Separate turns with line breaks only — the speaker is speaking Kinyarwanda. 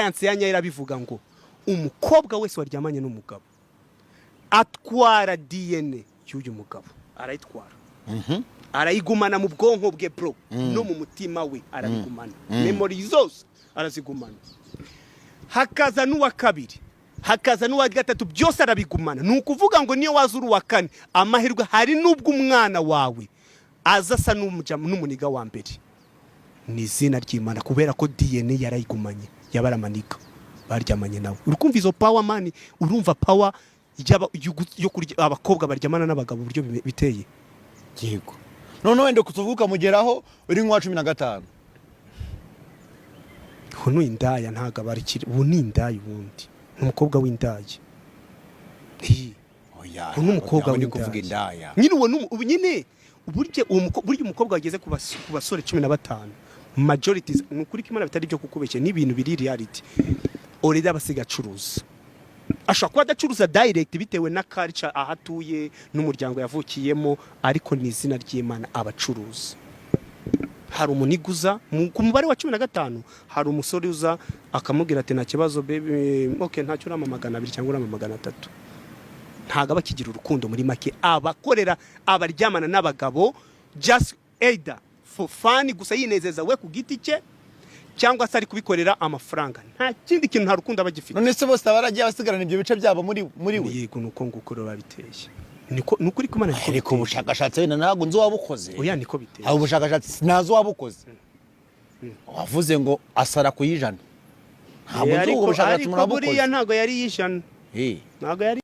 Science ya nyayo irabivuga ngo umukobwa wese waryamanye n'umugabo atwara DNA y'uyu mugabo, arayitwara, arayigumana mu bwonko bwe, bro, no mu mutima we arabigumana, memory zose arazigumana. Hakaza n'uwa kabiri, hakaza n'uwa gatatu, byose arabigumana. Ni ukuvuga ngo niyo waza uri uwa kane, amahirwe hari n'ubwo umwana wawe aza asa n'umuniga wa mbere. Ni izina ry'Imana, kubera ko DNA yarayigumanye yabaramaniga baryamanye nawe. Uri kumva izo power, man? Urumva power yo kurya abakobwa baryamana n'abagabo uburyo biteye?
Yego, none wenda kutuvuga ukamugeraho uri nk'uwa 15.
Ubu ni indaya, ntabwo aba ari kiri, ubu ni indaya, ubundi ni umukobwa w'indaya. Hi.
Oya.
Ubu ni umukobwa
ntabwo ndi kuvuga
w'indaya.
Indaya.
Nyine uwo ni ubu nyine uburyo uwo burya umukobwa wageze ku basore 15, majorities, ni ukuri ko Imana bitari ibyo kukubeshya, ni ibintu biri reality already, aba asigaye acuruza. Ashobora kuba adacuruza direct bitewe na culture aho atuye n'umuryango yavukiyemo, ariko ni izina ry'Imana abacuruza. Hari umuniguza ku mubare wa 15, hari umusore uza akamubwira ati: "Nta kibazo, baby, okay, ntacyo, urama 200 cyangwa urama 300." Ntabwo aba akigira urukundo. Muri make, abakorera abaryamana n'abagabo just either for fun gusa, yinezeza we ku giti cye, cyangwa se ari kubikorera amafaranga, nta kindi kintu, nta rukundo aba agifite.
None se bose baragiye basigarana ibyo bice byabo muri we?
Yego, ni uko nguko rero babiteye. Niko, ni ukuri kumana, niko
Ariko
biteye.
ubushakashatsi wenda ntabwo nzi uwabukoze.
Oya, niko biteye.
Abo bushakashatsi sinazi uwabukoze, wavuze ngo asara ku y'ijana, ntabwo
Eh,
nzi ubwo
ariko
bushakashatsi
ariko
umuntu
buriya
wabukoze.
ntabwo yari y'ijana.
Eh.
Ntabwo yari